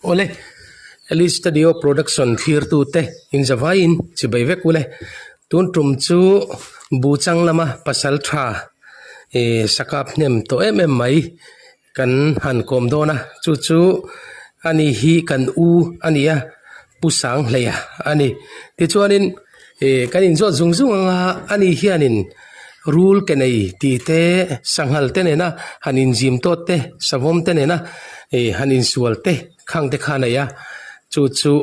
Awle, Ellie Studio Production thlirtute inzavaiin chibai vek ule. Tun tum chu Buchang lama pasal tha ih sakap hnem tawh em em mai kan han kawm dawn a, chu chu ani hi kan u a ni a, Pu Sanghleia a ni. Tichuanin ih kan inzawt zung zung ang a, ani hianin rul ke nei tih te, sanghal te nena han inzim tawt te, savawm te nena ih han insual te khang te kha a nei a, chu chu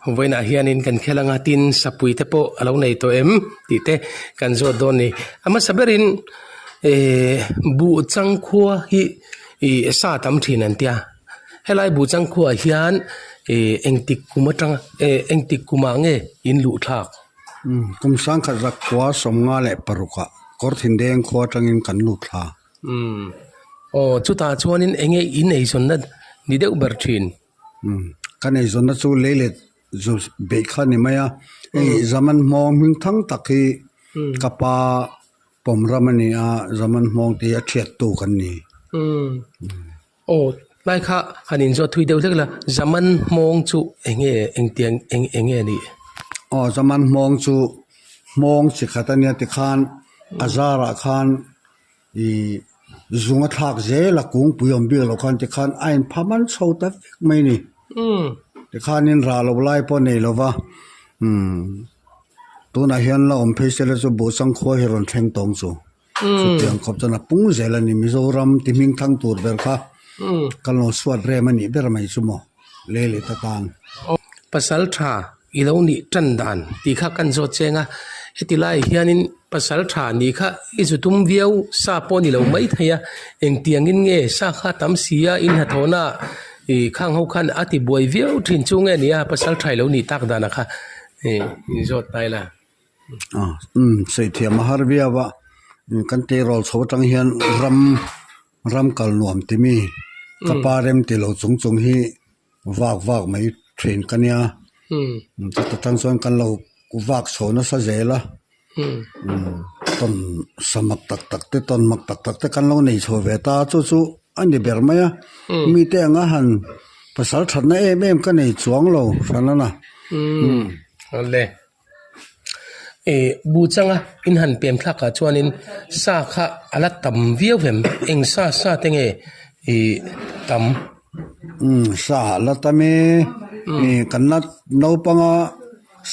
vawiinah hianin kan khel ang a, tin sapui te pawh a lo nei tawh em tih te kan zawt dawn a ni. A hmasa berin Ehh buh changkhua hi ih sa tam thin an tia helai buh changkhuaah hian ih engtik kum atanga eh engtik kumah nge in luh thlak. Umm kum sangkhat zak khua sawmnga leh parukah kawr thindeng khua atangin kan lut thla. Umm aw chutah chuanin eng nge in eizawnna ni deuh ber thin. Umm kan eizawnna chu lei leh zu beih kha a ni mai a hei zaman hmawng hming thang tak hi ka pa. Pawm ram a ni a, zaman hmawng te hi a thiat tu kan ni. Umm. Aw, tlai kha han inzawt thui deuh hlek la, zaman hmawng chu eng nge engtiang eng eng nge a nih? Aw, zaman hmawng chu hmawng chi khat a nia tikhan a zarah khan ih zung a thlak zel a kungpui awm bik loh khan tikhan a inpha man chho ta vek mai a ni. Tikhanin rah loh lai pawh a nei lo va, umm. Tunah hian la awm phei sela chu Buhchang khua hi rawn thleng tawng chu. Chutiang khawp chuan a pung zel a ni. Mizoram ti hming thang tur ber kha kan lo suat rem a nih ber mai chu maw lei leh ta tan. Pasal tha i lo nih tan dan tih kha kan zawt cheng a, heti laiah hianin pasal tha nih kha i zu tum viau sa pawh a ni lo mai thei a, engtiangin nge sa kha tam si a in hnathawhna ih khang ho khan a ti buai viau thin chu nge nia pasal tha i lo nih tak danah kha. Hei inzawt ta ila. Umm sawi thiam a har viau a kan tleirawl chho atang hian ram ram kal nuam ti mi ka pa rem ti lo chung chung hi vak vak mai thin ka nia chuta tang chuan kan lo vak chho nasa zel a tawn samak tak tak te tawn mak tak tak te kan lo nei chho ve ta chu chu a ni ber mai a mite anga han pasal thatna em em ka nei chuang lo hran a na. Umm awle ih bu changa in han pem thlak ah chuanin sa kha a la tam viau em eng sa sa te nge ih tam. Umm sa a la tam e ih kan la naupanga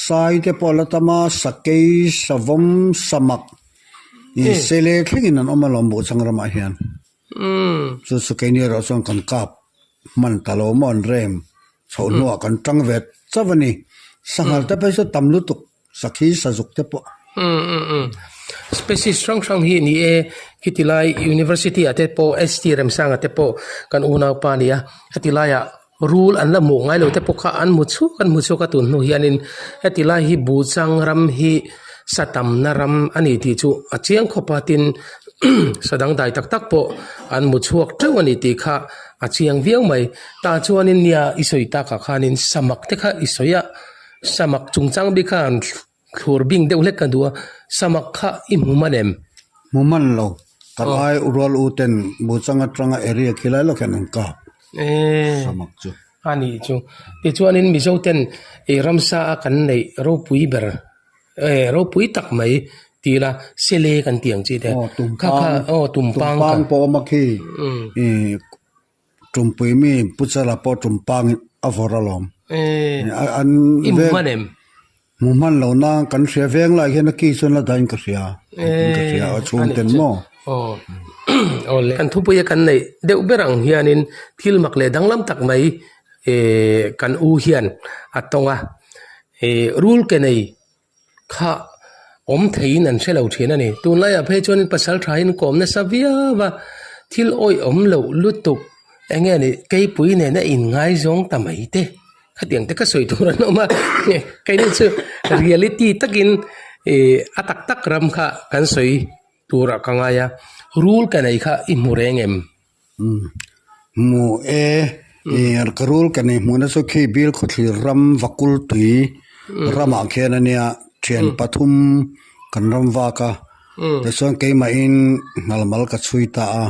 sai te pawh a la tam a sakei savawm samak ih sele thlengin an awm alawm buhchang ramah hian. Chu chu keini erawh chuan kan kap hman ta lo maw an rem chhoh hnuah kan tang ve chauh a ni. Sanghal te phei chu tam lutuk sakhi sazuk te pawh. Species hrang hrang hi ni e khiti lai University ah te pawh ST Remsanga te pawh kan unaupa a ni a heti laiah rul an la hmuh ngai lo te pawh kha an hmu chhuak an hmu chhuak a tun hnu hianin heti lai hi Buchang ram hi sa tamna ram a ni tih chu a chiang khawp a tin sa dangdai tak tak pawh an hmu chhuak teuh a ni tih kha a chiang viau mai tah chuanin nia i sawi takah khanin samak te kha i sawi a samak chungchang bik khan thlur bing deuh hlek ka duh a samak kha i hmu man em? Hmu man lo kan ai rual u ten Buchang atanga area khilai lawk hian an kap. Samak chu. A nih chu. Tichuanin Mizo ten ih ramsa a kan neih ropui ber eh ropui tak mai ti ila sele kan tih ang chi te. Aw tumpang. Aw tumpang. Tumpang pawh a awm a khi. Ih tumpui mi Puchala pawh tumpang a vawrh alawm. Eh. An i hmu hman em? Hmu hman lo na kan hria veng lai hian a ki chuan la dahin ka hria. Ka hria a chhung ten maw. Aw aw le. Kan thupuia kan neih deuh ber ang hianin thil mak leh danglam tak mai eh kan u hian a tawng a. Eh rul ke nei kha awm theiin an hre lo thin a ni. Tunlaiah phei chuanin pasal thain kawm nasa viau a, thil awihawm loh lutuk eng nge ni keipui nena inngaizawng ta mai te. Khatiang te ka sawi tur an awm a, keini chu reality takin ih a tak tak ram kha kan sawi turah ka ngai a, rul ka nei kha i hmu reng em? Umm hmu e, ih ka rul ka nei hmuhna chu khi bil khawthlir ram vakul tui ramah khian a nia thian pathum kan ram vak a, tichuan keimahin nghalmal ka chhui ta a,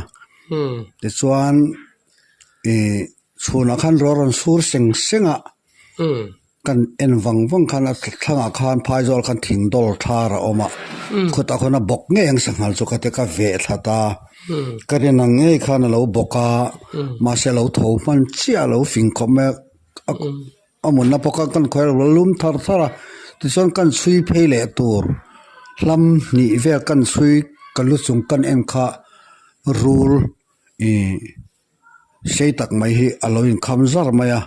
tichuan ih. Chhunah khan ruah rawn sur seng seng a, kan en vang vang khan a thlangah khan phaizawl khan thing dawl thar a awm a, khutah khawn a bawk ngei ang sanghal chu ka ti ka veh thlat a, ka rin ang ngei khan a lo bawk a, mahse a lo tho hman chiah a lo fing khawp mai a, a munna pawh kha kan khawi a lo lum thar thar a, tichuan kan chhui phei leh tur hlam hnih vel kan chhui ka lu chung kan en kha rul ih. Sei tak mai hi a lo inkham zar mai a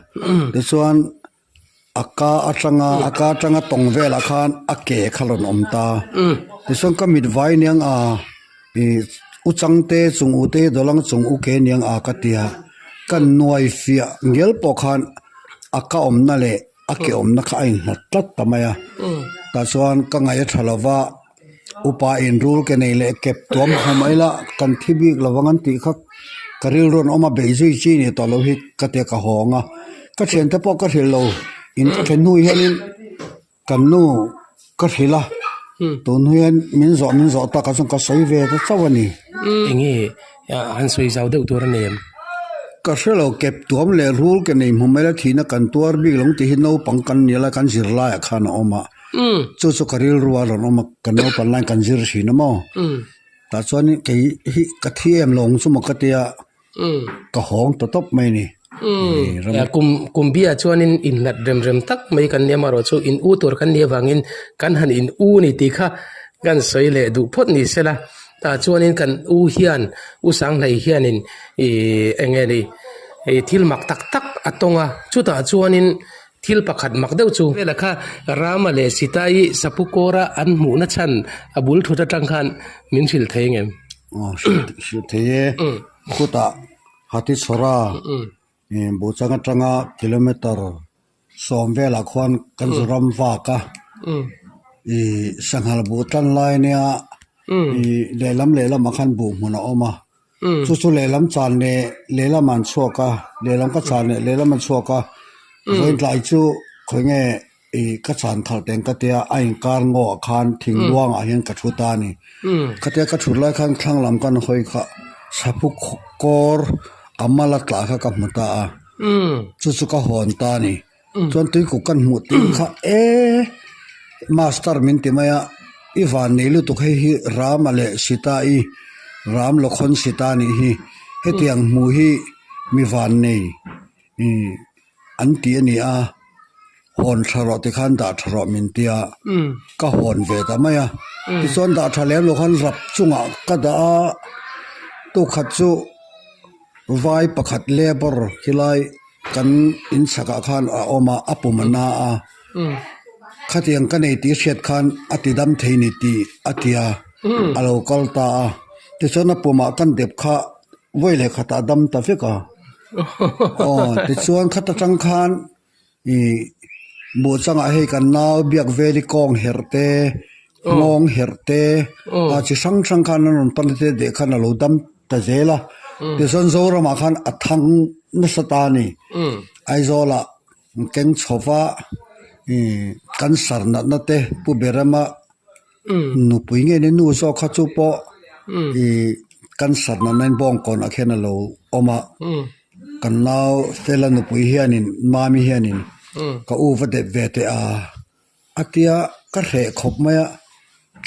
tichuan a ka atanga a ka atanga tawng velah khan a ke kha rawn awm ta tichuan ka mit vai aniang a ih u changte chung u te dawlang chung u ke aniang a ka tia ka nuai fiah ngial pawh khan a ka awmna leh a ke awmna kha a inhlat tlat ta mai a tah chuan ka ngaih a tha lova. Upa in rul ke nei leh kep tuam ha mai la kan thi bik lo vang an tih kha ka rilru an awm a beih zui chi ni tawh lo hi ka tia ka hawng a ka thiante pawh ka hrilh lo in ka thlen hnu hianin kan nu ka hrilh a tun hian min zawh min zawh takah chuan ka sawi ve ta chauh a ni. Enge han sawi zau deuh tur a nei em? Ka hre lo kep tuam leh rul ke nei hmu mai la thihna kan tuar bik lo ang tih hi naupang kan nia lai kan zirlaiah khan a awm a. Chu chu ka rilru a rawn awm a, ka naupan laiin kan zir thin a maw? Tah chuan kei hi ka thi em lo ang chu maw ka tia ka hawng ta tawp mai a ni. Kum kum biah chuanin inhlat rem rem tak mai kan nia amaherawh chu in u tur kan nih avangin kan han in u ni tih kha kan sawi leh duh phawt ni sela tah chuanin kan u hian u Sanghlei hianin ih eng nge ni ih thil mak tak tak a tawng a chutah chuanin. Thil pakhat mak deuh chu. Vela kha Rama leh Sita-i Sapu kawra an hmuhna chhan a bul thut atang khan min hrilh thei ngem? Aw hrilh thei e. Khutah Hatichhawra Buhchang atanga kilometer 10 velah khuan kan zu ram vak a. Ih sanghal buh tan lai nia ih lehlam lehlamah khan buh hmun a awm a. Chu chu lehlam chan leh lehlam an chhuak a, lehlam ka chan leh lehlam an chhuak a, vawiin tlai chu khawi nge ih ka chan khalh teng ka tia a inkar ngaw ah khan thing luang ah hian ka thu ta a ni. Khatia ka thut lai khan thlang lam kan hawi kha saphu kawr a mal a tlah kha ka hmu ta a, chu chu ka hawn ta a ni. Chuan tuikuk kan hmuh tih kha e master min ti mai a i van nei lutuk hei hi Rama leh Sita i Ram Lakhawn Sita anih hi hetiang hmuh hi mi van nei ih an ti a ni a hawn tha rawh tikhan dah tha rawh min tia ka hawn ve ta mai a tichuan dah tha lem lo khan rap chungah ka dah a tukhat chu vai pakhat labour khilai. Kan in chhakah khan a awm a, a pum a na a, khatiang ka nei tih hriat khan a ti dam thei ni tih a ti a, a lo kal ta a, tichuan a pumah kan dep kha vawi leh khatah a dam ta vek a, aw tichuan khat atang khan ih buh changah hei kan nau biak veli kawng herh te nghawng herh te a chi hrang hrang khan an rawn pan te deh khan a lo dam ta zel a tichuan Zoramah khan a thang nasa ta a ni Aizawlah keng chhova ih cancer natna te Pu Berama nupui nge ni nu zawk kha chu pawh ih cancer natna in bawngkawnah khian a lo awm a kan nau Fela nupui hianin Mami hianin ka u va dep ve teh a. A tia ka hreh khawp mai a,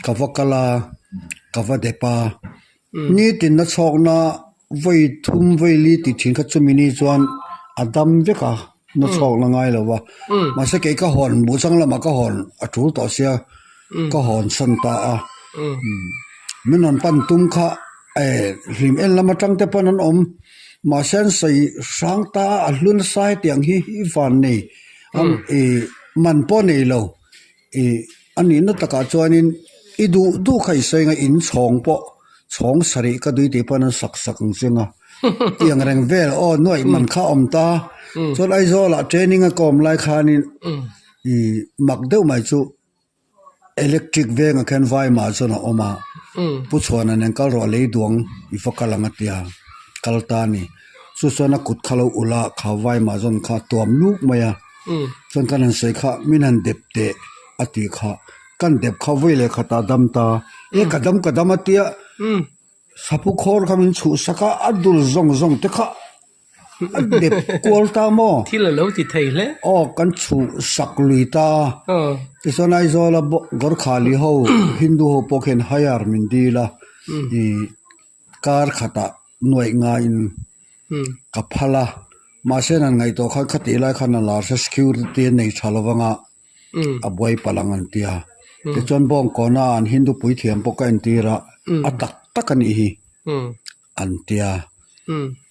ka va kal a, ka va dep a, nitin na chhawkna vawi thum vawi li tih thin kha chumi ni chuan a dam vek a, na chhawkna ngai lo va, mahse kei ka hawn buh chang lamah ka hawn a tul tawh sia ka hawn san ta a, min rawn pan tum kha eh hlim en lam atang te pawn an awm, mahse an sawi hrang ta a, a hlu nasa hetiang hi i van nei. Ih man pawh nei lo ih a nihna takah chuanin i duh duh kha i sawi ang a in chhawng pawh chhawng sarih ka dui tih pawhin an sak sak ang cheng a tiang reng vel aw nuaih man kha a awm ta chuan Aizawlah training a ka awm lai khanin ih mak deuh mai chu. Electric vengah khian vaimah chuan a awm a pu chhuana nen kal rawh lei duang i va kal ang a tia kal ta a ni chu chuan a kut kha lo ulh a kha vaimah zawn kha a tuam luk mai a chuan kan han sawi kha min han dep teh a tih kha kan dep kha vawi leh khatah a dam ta e ka dam ka dam a tia sapu khawr kha min chhuhsak a a dul zawng zawng te kha. A dep kual ta maw? Thil a lo ti thei hle. Aw, kan chhuh sak lui ta a. Tichuan Aizawla Gorkhali ho, Hindu ho pawh khian hire min dil a, ih kar khatah nuaih ngaiin ka phal a. Mahse nan ngaihtuah khan khatih lai khan a lar se security a nei tha lo vang a, a buai palh ang an ti a. Tichuan Bawngkawna an Hindu puithiam pawh ka entir a, a tak tak a nih hi. An ti a.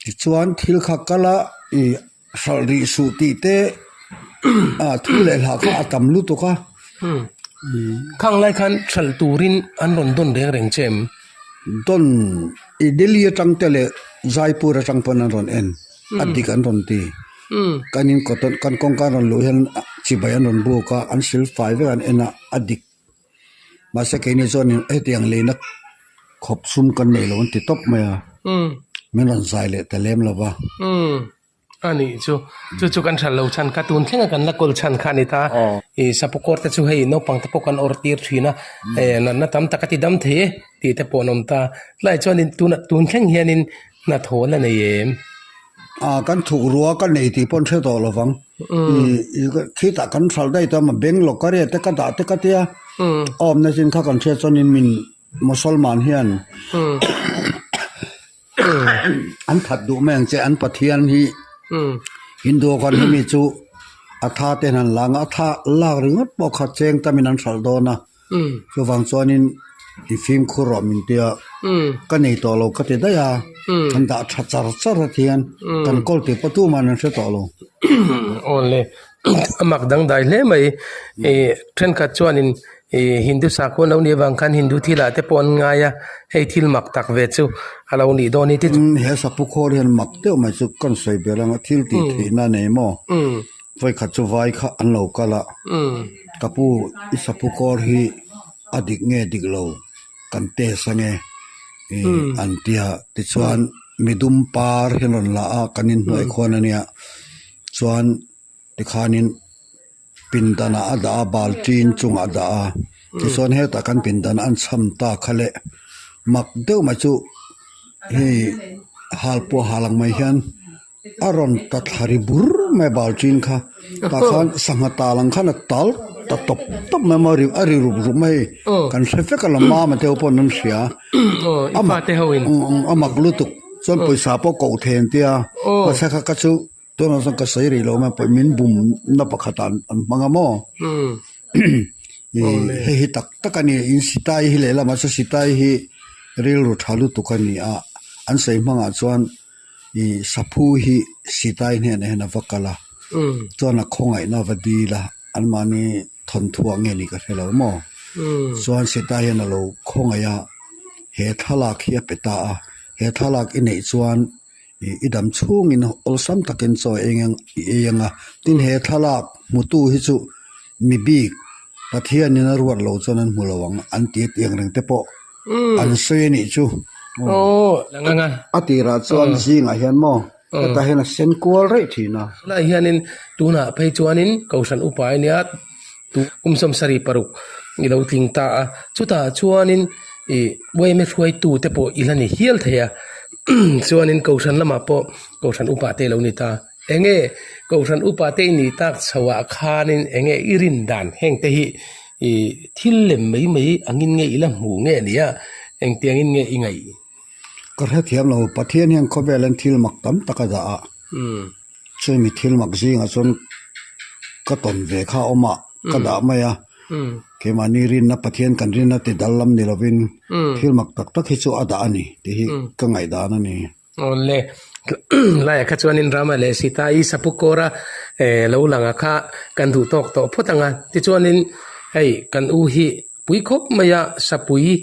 Tichuan thil kha kal a ih hralh rih suh tih te ah thu leh hlah kha a tam lutuk a. Khang lai khan hralh turin an rawn dawn reng reng che em? Dawn i Delhi atang te leh Jaipur atang pawn an rawn en a dik an rawn ti. Kan in kawt kan kawngka an rawn luh hian chibai an rawn buk a an silfai vek an en a a dik. Mahse keini chuanin hetiang leina khawp sum kan nei lo an ti tawp mai a, min rawn zai leh ta lem lo va. Umm a nih chu, chu chu kan hral lo chhan kha tun thlenga kan la kawl chhan kha a ni ta. Ih sapukawr te chu hei naupang te pawh kan awrh tir thin a, eh natna tam tak a ti dam thei e tih te pawh an awm ta. Tlaiah chuanin tuna tun thleng hianin hnathawh la nei em? Ah kan thuk rua ka nei tih pawh an hre tawh lo vang. Khitah kan hralh daih tawh a beng lawk a riat te ka dah te ka tia. A awmna chin kha kan hriat chuanin min Mosolman hian an that duh mai ang che an Pathian hi Hindu ho khan hemi chu a tha ten han lang a, a tha lak ringawt pawh kha cheng tamin an hralh dawn a. Chuvang chuanin i fimkhur rawh min tia ka nei tawh lo ka ti daih a, kan dah tha char char a ti hian kan kawl tih pawh tuman an hre tawh lo. Aw le, a mak dangdai hle mai. Ih thenkhat chuanin ih Hindu sakhua lo nih avang khan Hindu thilah te pawh an ngai a, hei thil mak tak ve chu a lo nih dawn hi. He sapu khawl hian mak deuh mai chu kan sawi ber ang a, thil tih theihna a nei maw? Vawikhat chu vai kha an lo kal a, ka pu i sapu kawr hi a dik nge dik lo kan test ange ih an ti a, tichuan midum par hi an rawn la a kan inhnuai khuan ania chuan tikhanin pindanah a dah a baltin chungah a dah a tichuan hetah kan pindan an cham ta kha le mak deuh mai chu hei halpuah hal ang mai hian. A rawn ta thla ri bur mai a bal chin kha tah khan sangha tal ang khan a tal ta tawp tawp mai a a ri rup rup mai kan hre vek a la mama te ho pawh an hria a mak a mak lutuk chuan pawisa pawh koh thei an tia mahse kha ka chu tunah chuan ka sawi rih lo mai pawh min bum na pakhat ah an hmang a maw hei hi tak tak a ni in sitai hi lehlamah chuan sitai hi rilru tha lutuk a ni a an sawi hmangah chuan. Ih saphu hi sitai hnenah hian a va kal a chuan a khawngaihna a va dil a anmahni thawnthuah nge ni ka hre lo maw chuan sitai hian a lo khawngaih a he thlalak hi a pe ta a he thlalak i neih chuan ih i dam chhungin awlsam takin chaw ei ang i ei ang a tin he thlalak hmutu hi chu mi bik Pathianin a ruat lo chuan an hmu lo ang an ti a tih ang reng te pawh an sawi a nih chu. A tirah chuan zingah hian maw hetah hian a sen kual raih thin a. Tunah hianin tunah phei chuanin Kohhran upa a nia kum 76 i lo tling ta a chutah chuanin ih yma hruaitu te pawh i la ni hial thei a chuanin Kohhran lamah pawh Kohhran upa te a lo ni ta. Enge Kohhran upa te i nih tak chho ah khanin enge i rin dan heng te hi ih thil lem mai mai angin nge i la hmuh nge nia engtiangin nge i ngaih? Ka hrethiam lo, Pathian hian khawvel an thil mak tam tak a dah a, chumi thil mak zingah chuan ka tawn ve kha a awm a, ka dah mai a, keimahni rinna Pathian kan rinna ti dal lam ni lovin thil mak tak tak hi chu a dah a ni tih hi ka ngaihdan a ni. Awle, laiah kha chuanin Rama leh Sita i Sapukawra lo langa kha kan duh tawk tawh phawt ang a. Tichuanin hei kan u hi pui khawp mai a, sapui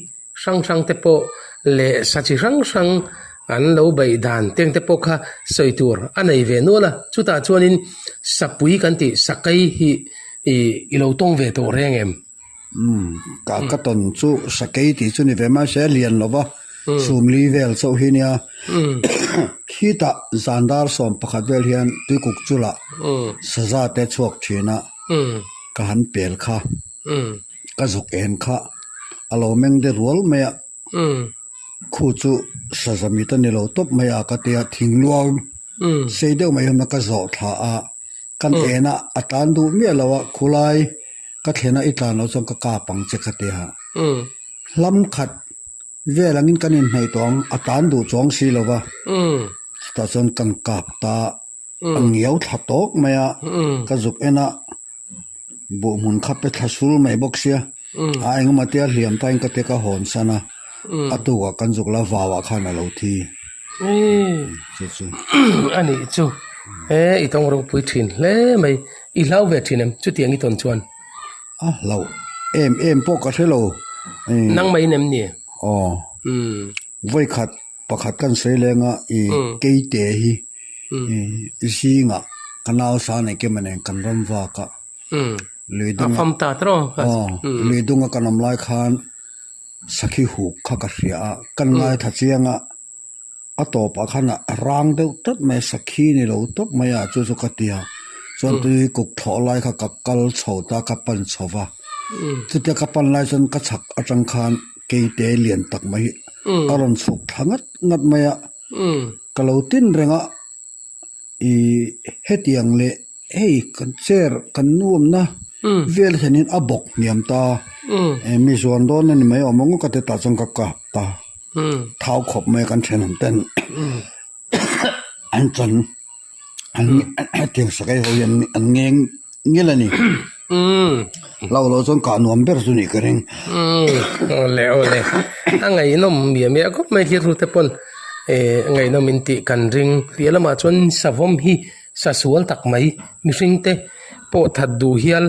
hrang hrang te pawh leh sa chi hrang hrang an lo beih dan teng te pawh kha sawi tur a nei ve nual a. Chutah chuanin sapui kan tih sakei hi i lo tawng ve tawh reng em? Umm ka ka tawn chu sakei tih chu ni ve mai se a lian lo va sumli vel chauh hi nia khitah zan dar 11 vel hian tuikuk chulah saza te chhuak thin a ka han pel kha ka zuk en kha a lo meng de rual mai a khu chu saza mit a ni lo tawp mai a ka tia thingluang. Sei deuh mai awmna ka zawh thla a, kan en a, a tlan duh miah lo a, khulai ka thlen a i tlan loh chuan ka kap ang che ka ti a. Hlam khat vel angin kan inhnaih tawh ang, a tlan duh chuang si lo va, chutah chuan kan kap ta a ngiau thla tawk mai a, ka zuk en a, buh hmun kha pe thla sul mai bawk sia, a engemaw tia hliam tain ka ti ka hawn san a, a tukah kan zuk la vau ah khan a lo thi chu chu. A nih chu, he i tawng ropui thin hle mai, i hlau ve thin em chutiang i tawn chuan? A hlauh em em pawh ka hre lo. Nangmah in em ni? Aw, vawikhat Pakhat kan sawi leng a, i keite hi i zingah ka nau sa nei kem nen kan ram vak a, lui dunga aw lui dunga kan awm lai khan sakhi huk kha ka hria a, kan ngaithla chiang a, a tawpah khan a rang deuh tlat mai a, sakhi ni lo tawp mai a chu chu ka ti a, chuan tui kuk thlawh lai kha ka kal chho ta ka pan chho va, chutia ka pan lai chuan ka chhak atang khan. Keite lian tak mai hi a rawn chhuk thla ngat ngat mai a, ka lo tin reng a, ih hetiang leh hei kan chair kan nuamna vel hianin a bawk hniam ta, mi zuan dawn a ni mai awm ang ka ti tah chuan ka kap ta, thau khawp mai a kan thenawm ten an chan an hetiang sakei ho hi an ngeng ngil a ni lo lo chuan kah nuam ber chu nih ka ring awle awle a ngaihnawm miah miah khawp mai thil hrute pawn eh ngaihnawm in tih kan ring piah lamah chuan savawm hi sa sual tak mai mihring te pawh that duh hial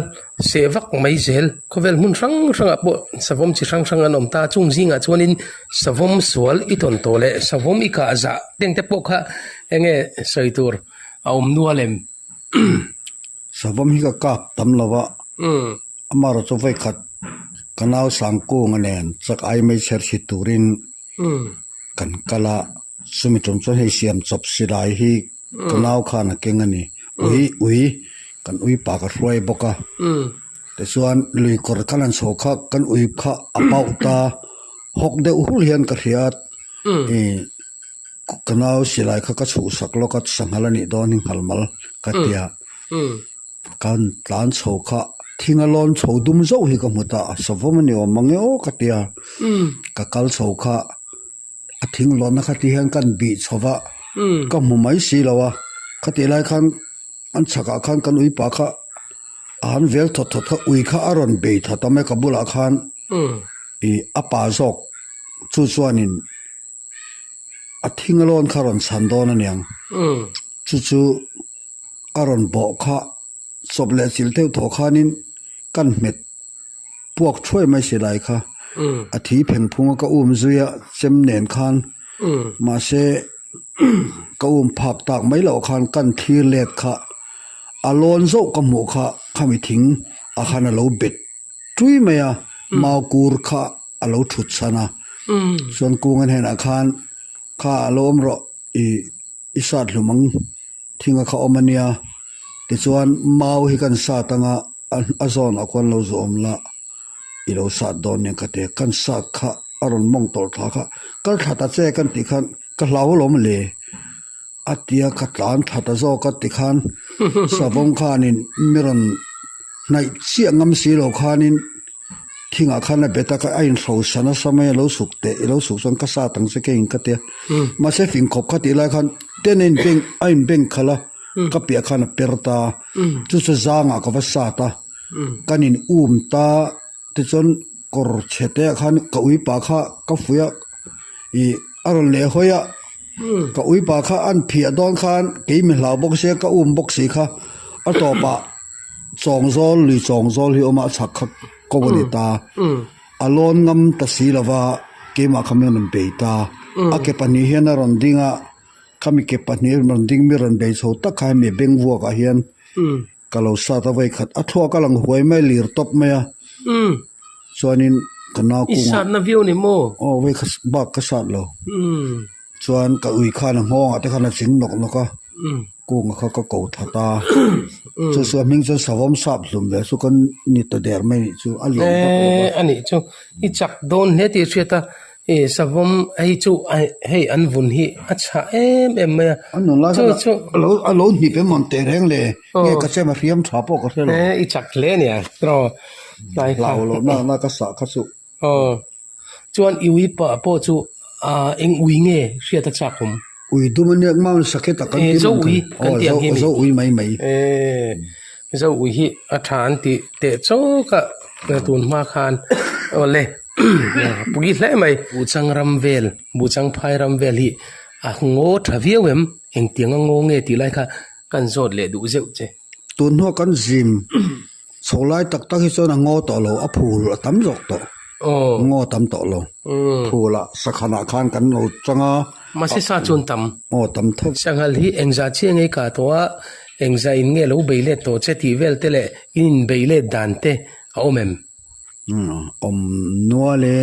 seh vak mai zel khawvel hmun hrang hrangah pawh savawm chi hrang hrang an awm ta chung zingah chuanin savawm sual i tawn tawh leh savawm i kah zah teng te pawh kha eng nge sawi tur a awm nual em. Savawm hi ka kap tam lo a amaherawh chu vawi khat ka nau Sangkunga nen chak ai mai chher chhit turin kan kal a chumi tum chuan hei siam chawp silai hi ka nau khan a keng a ni ui ui kan ui pa ka hruai bawk a tichuan lui kawr khan an chho kha kan ui kha a pauh ta hawk deuh hul hian ka hria ih ka nau silai kha ka chhuhsak lawk a sanghal a nih dawn hi nghal mal ka tia. Kan tlan chho kha thing a lawn chho dum zauh hi ka hmu ta a, savawm a ni awm mang e aw ka ti a, ka kal chho kha a thing lawnna kha ti hian kan bih chho va, ka hmu mai si lo a, khatih lai khan an chhakah khan kan uipa kha a han vel thawt thawt kha ui kha a rawn bei that a mai ka bulah khan ih a pa zawk chu chuanin a thing a lawn kha a rawn chhan dawn a niang chu chu. A rawn bawh kha chawp leh chilh deuh tawh khanin kan hmet puak thuai mai silai kha a thi pheng phung a ka um zui a chem nen khan mahse ka um phak tak mai loh khan kan thlir let kha a lawn zauh ka hmuh kha khami thing ah khan a lo bet tui mai a mau kur kha a lo thut chhan a chuan kung a hnenah khan kha a lo awm rawh ih. I sat hlum ang thinga kha awm a nia tichuan mau hi kan sat anga a zawnah khuan lo zawm la i lo sat dawn nia ka ti a kan sat kha a rawn mawng tawlh thla kha kal thla ta che kan tih khan ka hlau alawm le a tia ka tlan thla ta zawk a tikhan savawm khanin mi rawn hnaih chiah ngam si lo khanin. Thingah khan a bet a ka a inhrosa nasa mai a lo suk teh i lo suk chuan ka sat ang che keiin ka ti a mahse fing khawp kha tih lai khan ten a inbeng a inbeng khalh a ka piah khan a per ta chu chu zangah ka va sat a kan in um ta tichuan kawr chhe te ah khan ka ui pa kha ka fuih a ih a rawn leh hawi a ka ui pa kha an phiah dawn khan kei mi hlau bawk sia ka um bawk si kha a tawpah. Chawngzawl lui chawngzawl hi awm a a chhak kha ko a ni ta a lawn ngam ta si lo va keimah kha mi rawn bei ta a ke pahnih hian a rawn ding a khami ke pahnih rawn ding mi rawn bei chho tak kha hemi beng vuak ah hian ka lo sat a vawi khat a thluak a lang huai mai lir tawp mai a chuanin ka nau kungah i satna viau ni maw aw vawi khat bak ka sat lo. Chuan ka ui khan a nghawngah te khan a ching nawk nawk a, kunga kha ka ko that a, chu chu a hming chuan savawm sap hlum ve chu ka ni ta der mai nih chu a lian vak lo va. A nih chu i chak dawn hle tih hriat a. Ih savawm hei chu hei an vun hi a chhah em em mai a. An nun lai khan a lo a lo hnip em ang teh reng le nge ka chem a hriam tha pawh ka hre lo. E i chak hle a nia tiraw tlai kha. Hlau loh na na ka sah kha chu. Aw chuan i ui pah pawh chu ah eng ui nge hriat a chak awm. Ui dum a nia mount sakhi tak kan ti Zo ui kan tih ang hi mi. Zo ui mai mai. E zo ui hi a tha an tih teh chawk a tun hma khan awle pui hle mai. Buhchang ram vel Buhchang phai ram vel hi a ngaw tha viau em engtiang a ngaw nge tih lai kha kan zawt leh duh zeuh che. Tun hnuah kan zim chho lai tak tak hi chuan a ngaw tawh lo a phul a tam zawk tawh ngaw tam tawh lo phul ah sakhan ah khan kan lo chang a. Mahse sa chuan tam. Aw tam theuh. Sanghal hi engzah chiah nge kah tawh a engzah in nge lo bei let tawh che tih vel te leh in in bei let dan te a awm em? Awm nual e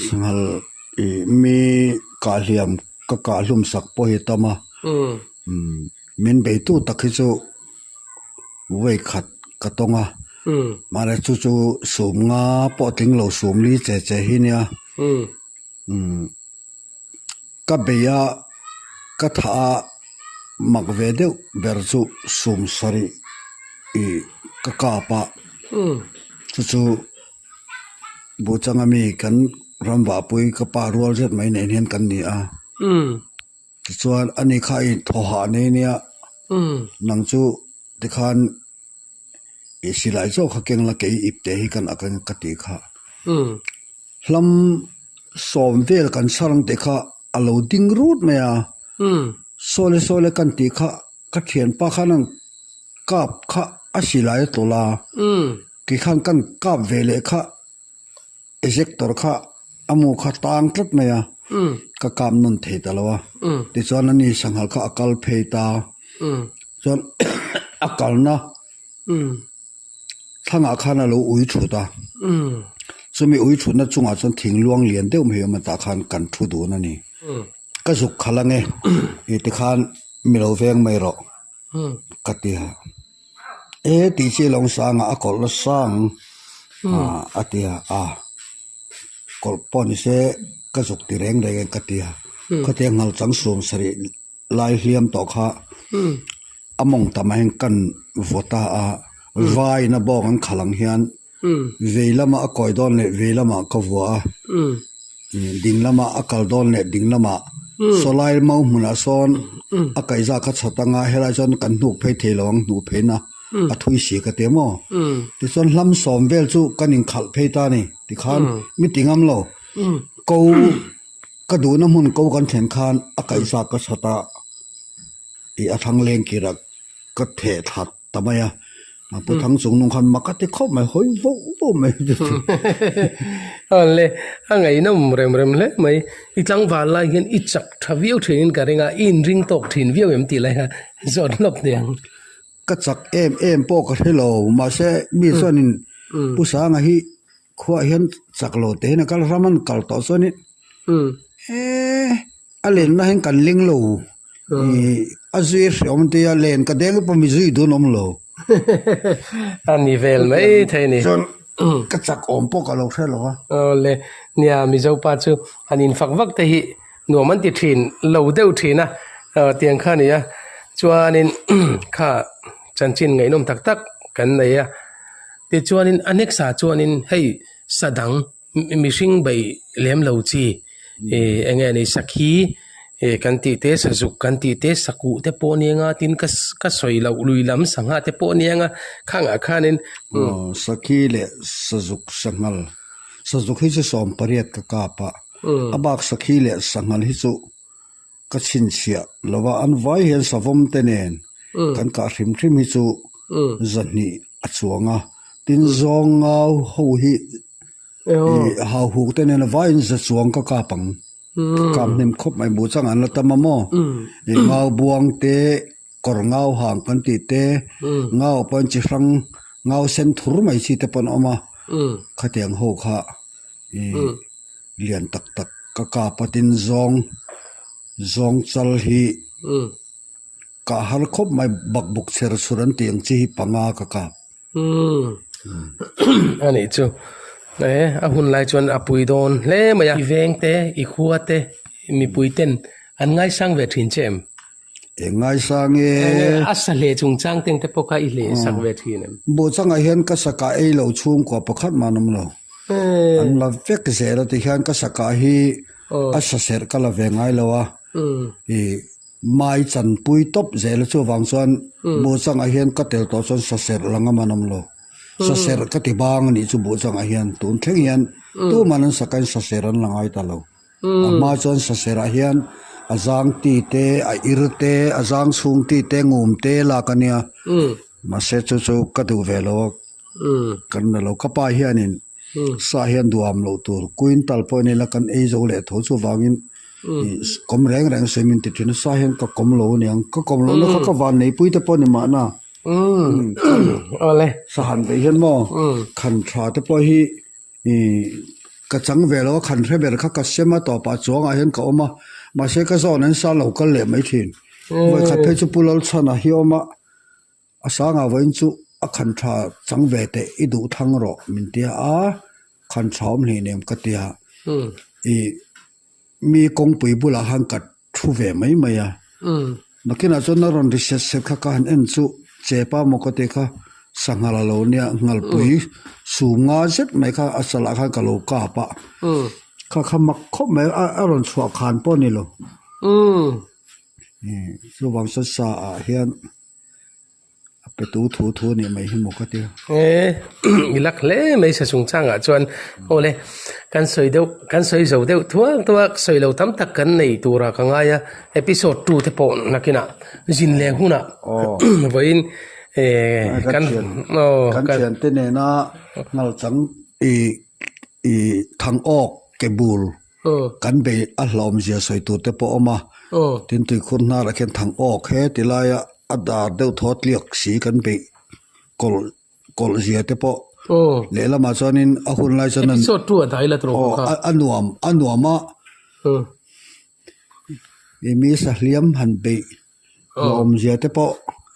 sanghal ih mi kah hliam ka kah hlum sak pawh hi tam a min beitu tak hi chu vawi khat ka tawng a mahse chu chu sum nga pawh tling lo sum li che che hi nia ka bei a ka thah a mak ve deuh ber chu sum sarih ih ka kap a chu chu Buhchanga mi kan ram vahpui ka pa rual zet mai nen hian kan ni a. Tichuan ani kha i thaw hah nei nia nang chu tikhan i silai zawk kha keng la kei ip te hi kan ak ang ka tih kha. Hlam sawm vel kan chhar ang tih kha a lo ding rut mai a, sawle sawle kan tih kha ka thianpa khan an kap kha a silai a tawlh a, tikhan kan kap ve leh kha. Ejector kha a mu kha tang tlat mai a, ka kap nawn thei ta lo a. Tichuan ani sanghal kha a kal phei ta. Chuan a kalna thlangah khan a lo ui thut a. Chumi ui thutna chungah chuan thing luang lian deuh mai a awm a tah khan kan thu dun a ni. Ka zuk khalh ange tih tikhan mi lo veng mai rawh. Ka ti a, E tih chi lo sang a, a kawlh la sang a ti a, a kawlh pawh ni se ka zuk ti reng reng e ka ti a, khatiang nghal chang sum sarih lai hliam tawh kha a mawng tam ah hian kan vaw ta a, vaina bawng an khalh ang hian Vei lamah a kawi dawn leh vei lamah ka vuah a, ding lamah a kal dawn leh ding lamah sawlai mau hmunah sawn a kaihza kha chhat anga helai chuan kan hnuk phei thei lo ang hnuh pheina a thui si ka ti maw. Tichuan hlam sawm vel chu kan inkhalh phei ta a ni tikhan mi ti ngam lo ko ka duhna hmun ko kan thlen khan a kaihza ka chhat a ih a thlang leng kirah ka theh thla ta mai a, pu thang chung nung khan mak a ti khawp mai hawi vauh vauh mai Awle a ngaihnawm rem rem hle mai i tlangval lai hian i chak tha viau thin in ka ring a i inring tawk thin viau em tih lai kha zawt hlawp hle ang. Ka chak em em pawh ka hre lo mahse mi chuanin Pu Sanga hi khuaah hian chak lo te hian a kal ram an kal tawh chuanin e A lenna hian kan ling lo. Ih a zui a hreawm an tia len ka deng pawh mi zui dun awm lo. A ni vel mai thei a ni. Chuan ka chak awm pawh ka lo hre lo a. Awle nia Mizo pa chu han infak vak te hi nuam an ti thin lo deuh thin a tiang kha a ni a. Chuanin kha chanchin ngaihnawm tak tak kan nei a. Tichuanin a next ah chuanin hei sadang Mihring bei lem lo chi ih eng nge ni sakhi ih kan tih te sazuk kan tih te sakuh te pawh a ni ang a tin ka ka sawi loh lui lam sangha te pawh a ni ang a khangah khanin Aw sakhi leh sazuk sanghal sazuk hi chu sawm pariat ka kap a a bak sakhi leh sanghal hi chu ka chhinchhiah lo va an vai hian savawm te nen kan kah hrim hrim hi chu zahnih a chuang a tin zawng ngau ho hi ih hau huk te nen a vaiin za chuang ka kap ang ka kap hnem khawp mai buh chang an la tam a maw ih ngau buang te kawr ngau hang kan tih te ngau pawh an chi hrang ngau sen thur mai chi te pawh an awm a khatiang ho kha ih. Lian tak tak ka kap a tin zawng zawng chal hi kah har khawp mai bakbuk chher chhur an tih ang chi hi panga ka kap. A nih chu. E a hun lai chuan a pui dawn hle mai a. I veng te, i khua te, mipui ten an ngaisang ve thin che em? Eng ngaisang e. A sa hle chungchang teng te pawh kha i hle sak ve thin em? Buhchangah hian ka sakah ei lo chhungkua pakhat mah an awm lo. An la vek zel a tihian ka sakah hi a sa serh ka la ve ngai lo a. I mai chanpui tawp zel a chuvang chuan buhchangah hian ka tel tawh chuan sa serh la ngam an awm lo. Sa serh ka ti bang a nih chu buhchangah hian tun thleng hian tuman an sakain sa serh an la ngai ta lo. A hma chuan saserah hian a zang ti te a ir te a zang chhung ti te ngum te lak a nia mahse chu chu ka duh ve lo a kan la lo ka pa hianin sa hian duham loh tur quintal pawh ni ila kan ei zo leh tho chuvangin ih kawm reng reng sawi min ti thin a sa hian ka kawm lo aniang ka kawm lohna kha ka van neipui te pawh ni mahna sa han beih hian maw khan tha te pawh hi. Ih ka chang ve lo a khan hre ber kha ka sem a tawpah chuangah hian ka awm a mahse ka zawn an sa lo kal leh mai thin vawikhat phei chu Pu Lalchhana hi a awm a a sangah vawiin chu a khan tha chang ve teh i duh thlang rawh min tia a khan tha awm hlei nem ka tia ih mi kawngpui bulah khan ka thu ve mai mai a nakinah chuan a rawn ri set set kha ka han en chu chepa maw ka tih kha sanghal a lo nia nghalpui sum nga zet mai kha a chalah khan ka lo kap a kha kha mak khawp mai a a rawn chhuah khan pawh a ni lo chuvang chuan sa ah hian. A pe tu thu thu a nih mai hi maw ka ti. E i lak hle mai sa chungchangah chuan awle kan sawi deuh kan sawi zo deuh thuak thuak sawi lo tam tak kan nei tura ka ngai a episode two te pawh nakinah zin leh hunah vawiin e kan kan thiante nena ngalchang i i thang awk ke bul Kan bei a hlawmzia sawi tur te pawh a awm a, tin tuikhur hnarah khian thang awk he ti laia a dar deuh thaw tliak si kan beih kawlh kawlh zia te pawh lehlamah chuanin a hun lai chuan a nuam a nuam a ih mi sahliam han beih Lawmzia te pawh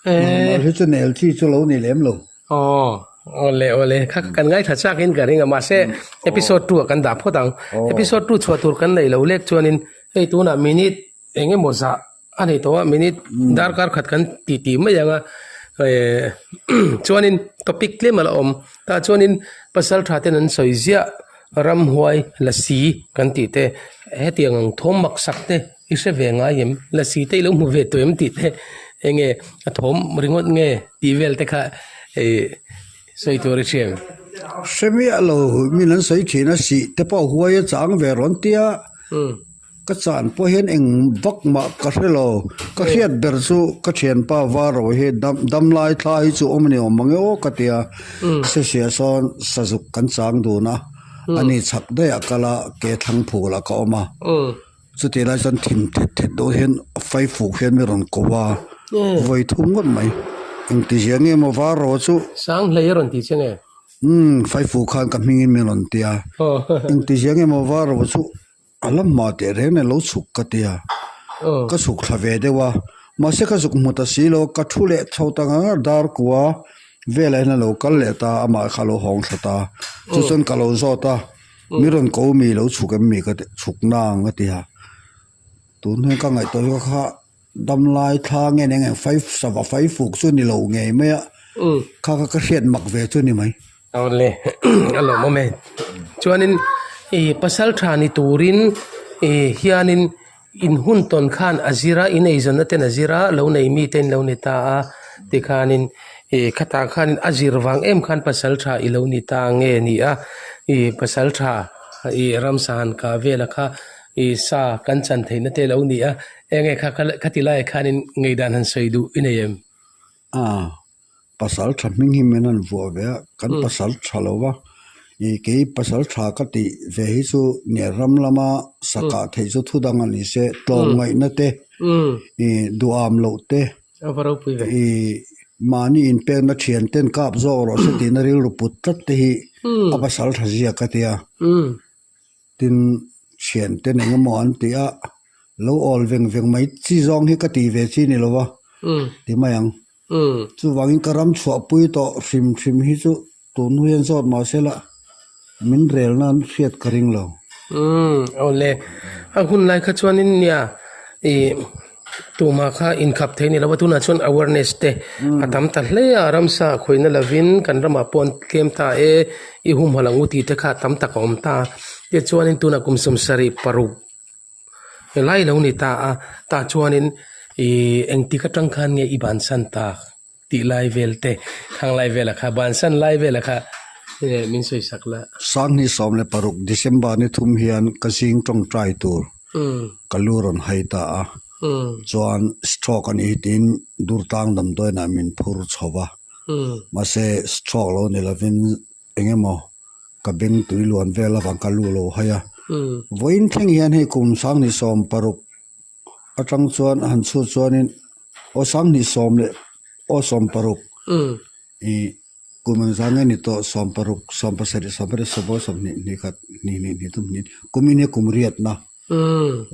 normal hi chu nel chi chu lo ni lem lo. Aw awle awle kha kan ngaithla chak in ka ring a mahse episode 2 ah kan dah phawt ang. Episode 2 chhuah tur kan nei lo lek chuanin hei tunah minute eng emaw zah a ni tawh a minute darkar khat kan ti ti mai ang a eh chuanin topic tlem a la awm tah chuanin pasal tha ten an sawi ziah ramhuai lasi kan tih te hetiang ang thawm mak sak te. I hre ve ngai em? Lasi te i lo hmu ve tawh em tih te enge a thawm ringawt nge tih vel te kha ih sawi tur i hria em? Hre miah lo, min an sawi thin a sih te pawh huai a chang ve rawn tia ka chan pawh hian eng vak mah ka hre lo, ka hriat ber chu ka thianpa Varo hi dam damlai thla hi chu awm a ni awm ang e aw ka tia, Sisia sawn sazuk kan chang dun a, ani chhak daih ah kal a ke thlang phul ah ka awm a. Chutih lai chuan thim thet thet deuh hian fai fuk hian mi rawn ko a, vawi thum ngawt mai. Engtizia nge maw var rawh chu. Sang hlei a rawn ti che nge? Umm, fai fuk khan ka hmingin mi rawn ti a. Engtizia nge maw var rawh chu a la hma teh reng nen lo chhuk ka ti a. Ka chhuk thla ve deuh a, mahse ka zuk hmu ta si lo, ka thu leh chho ta ngang a, dar kua velah hian a lo kal leh ta, amah kha a lo hawng thla ta. Chu chuan ka lo zawt a. Mi rawn ko mi lo chhuk em mi ka ti chhuk nang a ti a tun hian ka ngaihtuah zawk kha damlai thla nge eng eng fai sava fai fuk chu ni lo ngei mai a kha kha ka hriat mak ve chu ni mai. Awle a lawmawm e chuanin ih pasal tha ni turin ih hianin in hun tawn khan a zir a in eizawnna ten a zir a lo nei mi te in lo ni ta a tikhanin ih khatah khanin a zir vang em khan pasal tha i lo ni ta nge ni a ih pasal tha ih ramsa han kah vel a kha ih sa kan chan theihna te lo ni a eng nge kha khati laiah khanin ngeidan han sawi duh i nei em? Pasal tha hming hi min rawn vuah ve a, kan pasal tha lo va, ih kei pasal tha ka tih ve hi chu nia ram lama sa kah theih chu thu dang a ni se, tlawmngaihna te, ih duham loh te, ih mahni inpekna thian ten kap zawk rawh se tihna rilru put tlat te hi a pasal tha zia ka ti a. Tin, thianten eng emaw an ti a, lo awl veng veng mai chi zawng hi ka ti ve chi ni lo va, ti mai ang. Chuvangin ka ram chhuahpui tawh hrim hrim hi chu tun hnu hian zawt mah se la. Min rel nan hriat ka ring lo. Umm awle a hun lai kha chuanin nia ih tumah kha inkhap thei ni lo a tunah chuan awareness te a tam ta hle a ramsa khawihna lovin kan ramah pawh an tlem ta e i humhalh ang u tih te kha tam tak a awm ta a tichuanin tunah kum sawmsarih paruk Helai lo ni ta a, tah chuanin ih engtik atang khan nge i bansan tak tih lai vel te, khang lai velah kha bansan lai velah kha eh min sawi sak la. Sanghnih 16 December ni thum hian ka zing tawngtai tur ka lu rawn hai ta a, chuan stroke a nih hi tiin Durtlang damdawiinah min phur chho va, mahse stroke lo ni lovin eng emaw ka beng tui luan vel avang ka lu lo hai a vawiin thleng hian hei kum sanghnih 16 atang chuan a han chhut chuanin aw sanghnih sawm leh aw 16 ih kum engzah nge ni tawh 16 17 18 sawmpawl 20 hnih khat hnih hnih hnih thum hnih kumin hi kum riatna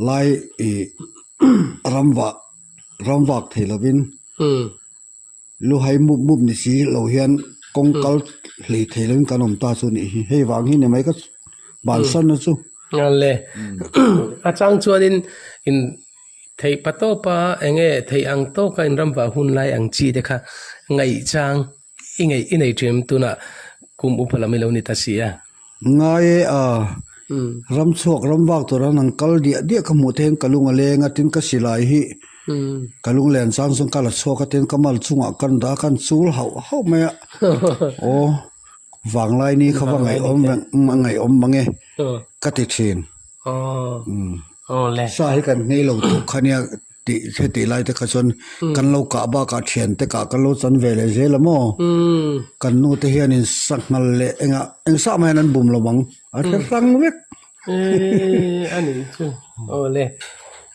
lai ih ramvah ramvak thei lovin. Luhai mup mup ni si lo hian kawng kal hlei thei lovin kan awm ta chu nih hi. Hei vang hi ni mai ka bansan na chu. Awle. A chang chuanin in theih pa tawpa eng nge theih ang tawka in ram vah hun lai ang chi te kha ngaihchang i ngeih i nei thin tunah kum upa lam i lo ni ta si a. Ngai e a, ram chhuak ram vak tur an han kal diah diah ka hmuh thein ka lung a leng a tin ka silai hi ka lung len chang chuan ka la chhuak a tin ka mal chungah kan dah a kan chul hauh hauh mai a aw vanglai ni kha va ngaihawm a ngaihawm mang e ka ti thin sa hi kan nghei lo tuk kha nia. Tih heti lai te kha chuan kan lo kah bakah thian te kah kan lo chan ve leh zel a maw? Kan nu te hianin sanghal leh engah eng sah mah hian an bum lo ang a hre hrang vek. Eee a nih chu awle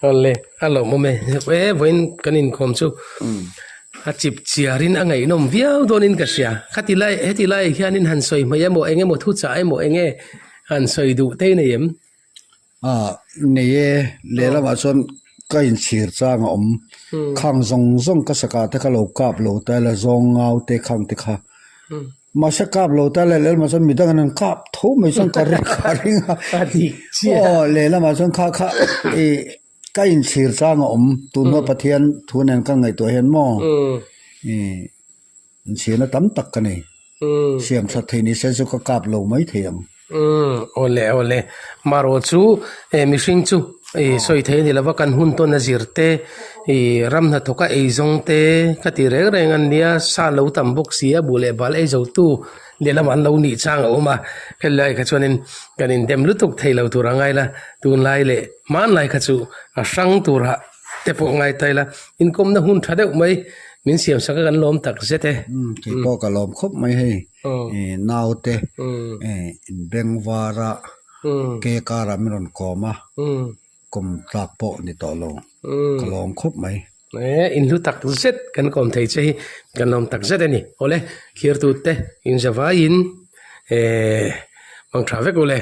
awle a lawmawm e e vawiin kan inkhawm chu a chip chiarin a ngaihnawm viau dawnin ka hria khati lai heti laiah hianin han sawi hmai emaw eng emaw thuchah emaw eng nge han sawi duh te nei em? Ah nei e lehlamah chuan ka inchhir chang a awm khang zawng zawng ka saka te kha lo kap lo ta ila zawng ngau te khang te kha mahse kap lo ta ila lehlamah chuan midang an kap tho mai chuan ka ring ka ring a aw lehlamah chuan kha kha ih ka inchhir chang a awm tunhma Pathian thu nen ka ngaihtuah hian maw ih Inchhirna tam tak ka nei. Siam that thei ni se chu ka kap lo mai thei ang. Umm awle awle. Marawh chu eh mihring chu ih sawi thei a ni lova kan hun tawn a zir te ih ram hnathawk a ei zawng te ka ti reng reng a nia sa lo tam bawk si a buh leh bal ei zo tu lehlam an lo nih chang a awm a helai kha chuanin kan indem lutuk thei lo tur a ngai la tunlai leh hmanlai kha chu a hrang turah te pawh ngai ta ila inkawmna hun tha deuh mai min siam sak a kan lawm tak zet e. Umm kei pawh ka lawm khawp mai hei ih naute ih inbeng var a ke karah min rawn kawm a kawm tlak pawh ni tawh lo ka lawm khawp mai. E inhlu tak zet kan kawm thei che hi kan lawm tak zet a ni awle thlir tute inzavaiin eh mang tha vek ule.